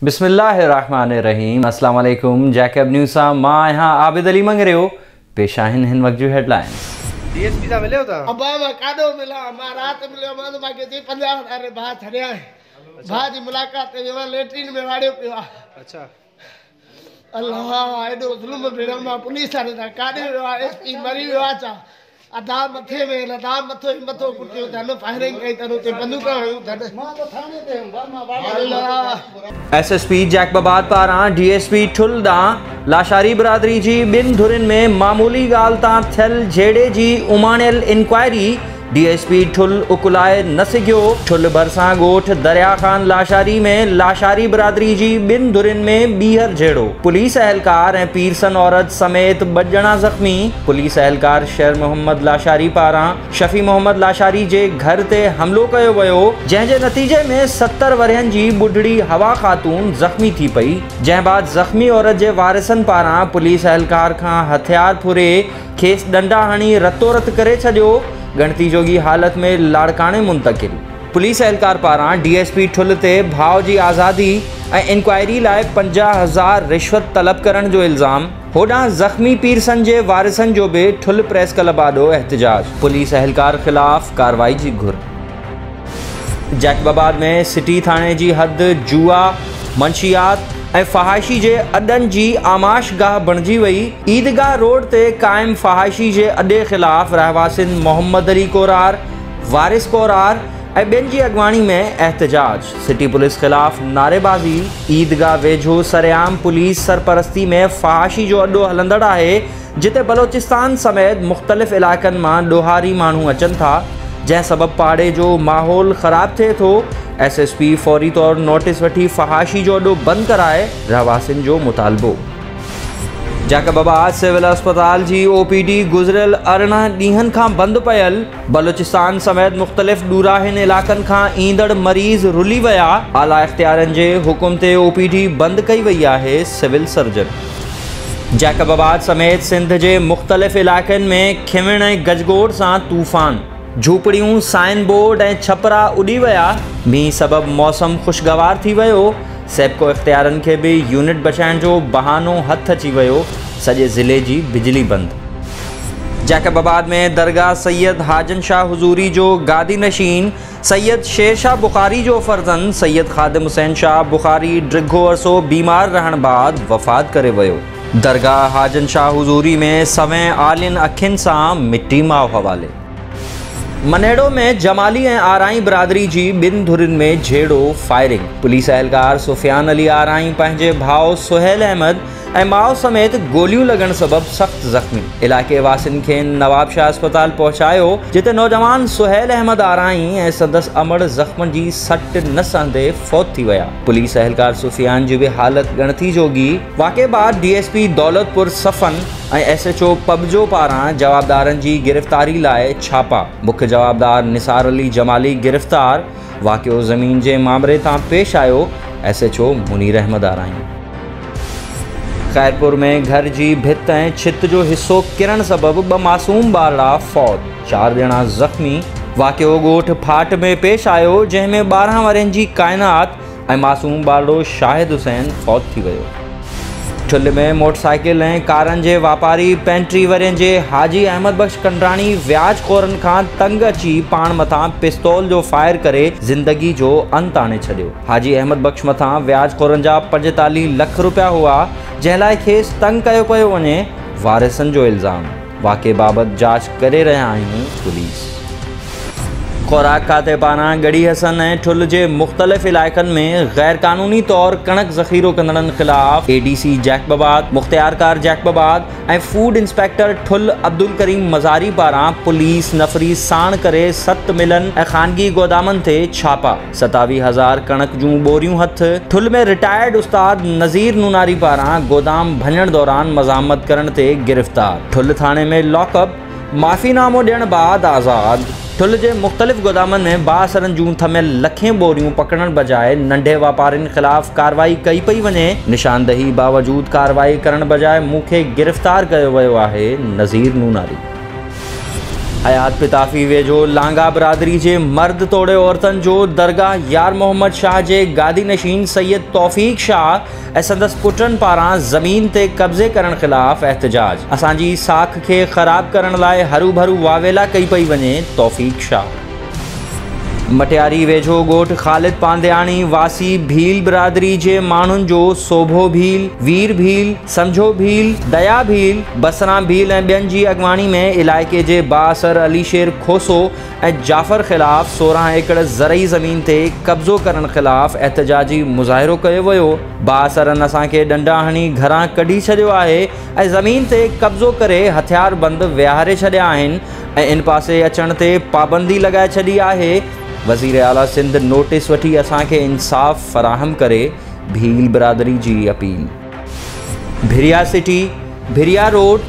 بسم الله الرحمٰن الرحيم اسلام عليڪم جيڪب نيوز سان مان آهيان عابد علي مڱريو پيش آهن هن وقت جون هيڊلائنز. ڊي ايس پي سان مليو توهان؟ ابا مان ڪاڏو ملان مان رات مليو مان مان کي چئي 50 هزار ڀاء ڇڏيا آهن ڀاء جي ملاقات تي ويو آهيان ليٽرين ۾ واڙيو پيو آهي. اڇا. الله ايڏو ظلم ڀيڻ مان پوليس واري سان ڪاڏي ويو آهي ايس پي مري ويو آهي ڇا ادا مٿي ۾ ادا مٿو ئي مٿو ڪٽيو اٿن فائرنگ ڪئي اٿن اتي بندوقا هنيون اٿن الله. ايس ايس پي جيڪب آباد پاران ڊي ايس پي ٺل ڏانهن لاشاري برادري جي ٻن ڌرين ۾ معمولي ڳالهه تان ٿيل جهيڙي جي اماڻيل انڪوائري ڊي ايس پي ٺل اڪلائي نه سگهيو. ٺل ڀرسان ڳوٺ دريا خان لاشاري ۾ لاشاري برادري جي ٻن ڌرين ۾ ٻيهر جهيڙو، پوليس اهلڪار ۽ پيرسن عورت سميت ٻه ڄڻا زخمي، پوليس اهلڪار شير محمد لاشاري پاران شفيع محمد لاشاري جي گهر تي حملو ڪيو ويو، جنهن جي نتيجي ۾ 70 ورهين جي ٻڍڙي حوا خاتون زخمي ٿي پئي، جنهن بعد زخمي عورت جي وارثن پاران پوليس اهلڪار کان هٿيار ڦري کيس ڏنڊا هڻي رتو رت ڪري ڇڏيو، ڳڻتي جوڳي حالت ۾ لاڙڪاڻي منتقل. پوليس اهلڪار پاران ڊي ايس پي ٺل تي ڀاء جي آزادي ۽ انڪوائري لاء 50,000 رشوت طلب ڪرڻ جو الزام، هوڏانهن زخمي پيرسن جي وارثن جو به ٺل پريس ڪلب آڏو احتجاج، پوليس اهلڪار خلاف ڪارروائي جي گهر. جيڪب آباد ۾ سٽي ٿاڻي جي حد جوا، منشيات ۽ فحاشي جي اڏن جي آماش گاهه بڻجي وئي، عيدگاهه روڊ تي قائم فحاشي جي اڏي خلاف رهواسين محمد علي ڪورار، وارث ڪورار ۽ ٻين جي اڳواڻي ۾ احتجاج، سٽي پوليس خلاف نعريبازي، عيدگاهه ويجهو سرعام پوليس سرپرستي ۾ فحاشي جو اڏو هلندڙ آهي، جتي بلوچستان سميت مختلف علائقن مان ڏوهاري ماڻهو اچن ٿا، جنهن سبب پاڙي جو ماحول خراب ٿئي ٿو، ايس ايس پي فوري طور نوٽيس وٺي فحاشي جو اڏو بند ڪرائي، رهواسين جو مطالبو. جيڪب آباد سول اسپتال جي او پي ڊي گذريل 18 ڏينهن کان بند پيل، بلوچستان سميت مختلف ڏوراهين علائقن کان ايندڙ مريض رلي ويا، اعليٰ اختيارين جي حڪم تي او پي ڊي بند ڪئي وئي آهي، سول سرجن. جيڪب آباد سميت سنڌ جي مختلف علائقن ۾ کنوڻ ۽ گجگوڙ سان طوفان، جهوپڙيون، سائن بورڊ ۽ ڇپرا اڏي ويا، مينهن سبب موسم خوشگوار ٿي ويو، سيپڪو اختيارن کي به يونٽ بچائڻ جو بهانو هٿ اچي ويو، سڄي ضلعي جي بجلي بند. جيڪب آباد ۾ درگاهه سيد حاجن شاهه حضوري جو گادي نشين سيد شير شاهه بخاري جو فرزند سيد خادم حسين شاهه بخاري ڊگهو عرصو بيمار رهڻ بعد وفات ڪري ويو. درگاهه حاجن شاهه حضوري ۾ سوين آلين اکين سان مٽي ماء حوالي. منيڙو ۾ جمالي ۽ آرائين برادري جي ٻن ڌرين ۾ جهيڙو، فائرنگ، پوليس اهلڪار سفيان علي آرائين پنهنجي ڀاء سهيل احمد ۽ ماء سميت گوليون لڳڻ سبب سخت زخمي، علائقي واسين کين نوابشاهه اسپتال پهچايو، جتي نوجوان سهيل احمد آرائين ۽ سندس امڙ زخمن جي سٽ نه سهندي فوت ٿي ويا، پوليس اهلڪار سفيان جي به حالت ڳڻتي جوڳي، واقعي بعد ڊي ايس پي دولتپور صفن ۽ ايس ايڇ او پٻجو پاران جوابدارن جي گرفتاري لاء ڇاپا، مک جوابدار نثار علي جمالي گرفتار، واقعو زمين جي مامري تان پيش آيو، S H O Munir Ahmed Arain. Khairpur ۾ گهر جي ڀت ۽ ڇت جو حصو ڪرڻ سبب ٻه معصوم ٻارڙا فوت، 4 ڄڻا زخمي، واقعو ڳوٺ ڦاٽ ۾ پيش آيو، جنهن ۾ 12 ورهين جي ڪائنات ۽ معصوم ٻارڙو شاهد حسين فوت ٿي ويو. ٺل ۾ موٽرسائيڪل ۽ ڪارن جي واپاري 35 ورهين جي حاجي احمد بخش ڪنڊراڻي وياج خورن کان تنگ اچي پاڻ مٿان پستول جو فائر ڪري زندگي جو انت آڻي ڇڏيو. حاجي احمد بخش مٿان وياج خورن جا 45 لک رپيا هئا، جنهن لاء کيس تنگ ڪيو پيو وڃي، وارثن جو الزام، واقعي بابت جاچ ڪري رهيا آهيون، پوليس. خوراڪ کاتي پاران ڳڙهي حسن ۽ ٺل جي مختلف علائقن ۾ غيرقانوني طور ڪڻڪ ذخيرو ڪندڙن خلاف اي ڊي سي جيڪب آباد، مختيارڪار جيڪب آباد ۽ فوڊ انسپيڪٽر ٺل عبدالڪريم مزاري پاران پوليس نفري ساڻ ڪري 7 ملن ۽ خانگي گودامن تي ڇاپا، 27,000 ڪڻڪ جون ٻوريون هٿ، ٺل ۾ رٽائرڊ استاد نذير نوناري پاران گودام ڀڃڻ دوران مزاحمت ڪرڻ تي گرفتار، ٺل ٿاڻي ۾ لاڪ اپ، معافي نامو ڏيڻ بعد آزاد، ٺل جي مختلف گودامن ۾ بااثرن جون ٿميل لکين ٻوريون پڪڙڻ بجاء ننڍي واپارين خلاف ڪارروائي ڪئي پئي وڃي، نشاندهي باوجود ڪارروائي ڪرڻ بجاء مون کي گرفتار ڪيو ويو آهي، نذير نوناري. حيات پتافي ويجهو لانگا برادري جي مرد توڙي عورتن جو درگاهه يار محمد شاهه جي گادي نشين سيد توفيق شاهه ۽ سندس پٽن پاران زمين تي قبضي ڪرڻ خلاف احتجاج. اسان جي ساک کي خراب ڪرڻ لاء هروڀرو واويلا ڪئي پئي وڃي، توفيق شاهه. مٽياري ويجهو ڳوٺ خالد پاندياڻي واسي ڀيل برادري جي ماڻهن جو سوڀو ڀيل، وير ڀيل، سمجهو ڀيل، ديا ڀيل، بسران ڀيل ۽ ٻين جي اڳواڻي ۾ علائقي جي بااثر علي شير کوسو ۽ جعفر خلاف 16 ايڪڙ زرعي زمين تي قبضو ڪرڻ خلاف احتجاجي مظاهرو ڪيو ويو. بااثرن اسان کي ڏنڊا هڻي گهران ڪڍي ڇڏيو آهي ۽ زمين تي قبضو ڪري هٿياربند ويهاري ڇڏيا آهن. ۽ ان پاسي اچڻ تي پابندي لڳائي ڇڏي آهي، وزير اعليٰ سنڌ نوٽيس وٺي اسان کي انصاف فراهم ڪري، ڀيل برادري جي اپيل. ڀريا سٽي، ڀريا روڊ،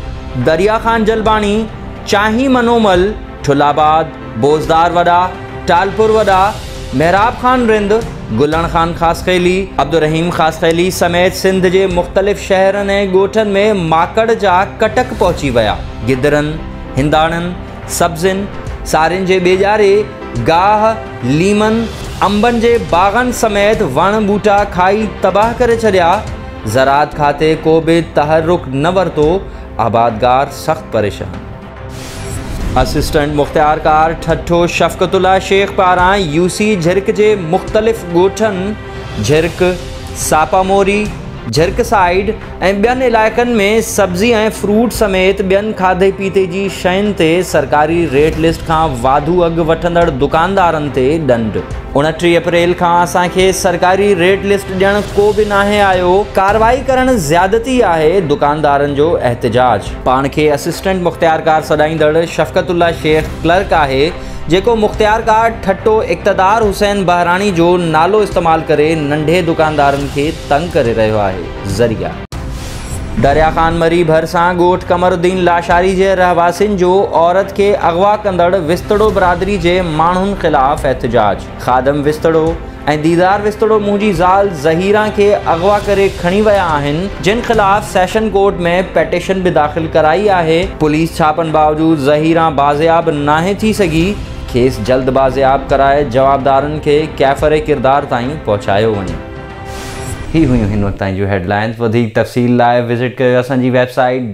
دريا خان جلباڻي، چاهين منومل، ٺل آباد، بوزدار وڏا، ٽالپور وڏا، محراب خان رند، گلڻ خان خاصخيلي، عبدالرحيم خاصخيلي سميت سنڌ جي مختلف شهرن ۽ ڳوٺن ۾ ماڪڙ جا ڪٽڪ پهچي ويا، گدرن، هنداڻن، سبزين، سارين جي ٻيڄاري، گاهه، ليمن، انبن جي باغن سميت وڻ ٻوٽا کائي تباهه ڪري ڇڏيا، زراعت کاتي ڪو به تحرڪ نه ورتو، آبادگار سخت پريشان. اسسٽنٽ مختيارڪار ٺٽو شفقت الله شيخ پاران يو سي جهرڪ جي مختلف ڳوٺن جهرڪ، ساپاموري، جهرڪ سائيڊ ۽ ٻين علائقن ۾ سبزي ۽ فروٽ سميت ٻين کاڌي پيتي جي شين تي سرڪاري ريٽ لسٽ کان واڌو اگهه وٺندڙ دڪاندارن تي ڏنڊ. 29 اپريل کان اسان کي سرڪاري ريٽ لسٽ ڏيڻ ڪو به ناهي آيو، ڪارروائي ڪرڻ زيادتي آهي، دڪاندارن جو احتجاج. پاڻ کي اسسٽنٽ مختيارڪار سڏائيندڙ شفقت الله شيخ ڪلرڪ آهي، جيڪو مختيارڪار ٺٽو اقتدار حسين بهراڻي جو نالو استعمال ڪري ننڍي دڪاندارن کي تنگ ڪري رهيو آهي. ذريعا. دريا خان مري ڀرسان ڳوٺ قمر الدين لاشاري جي رهواسين جو عورت کي اغوا ڪندڙ وستڙو برادري جي ماڻهن خلاف احتجاج. خادم وستڙو ۽ ديدار وستڙو منهنجي زال ظهيران کي اغوا ڪري کڻي ويا آهن، جن خلاف سيشن ڪورٽ ۾ پيٽيشن به داخل ڪرائي آهي، پوليس ڇاپن باوجود ظهيران بازياب ناهي ٿي سگهي، کيس جلد بازياب ڪرائي جوابدارن کي ڪيفر ڪردار تائين پهچايو وڃي. هي هيون هن وقت تائين جون هيڊلائنز، وڌيڪ تفصيل لاء وزٽ ڪيو اسان جي web site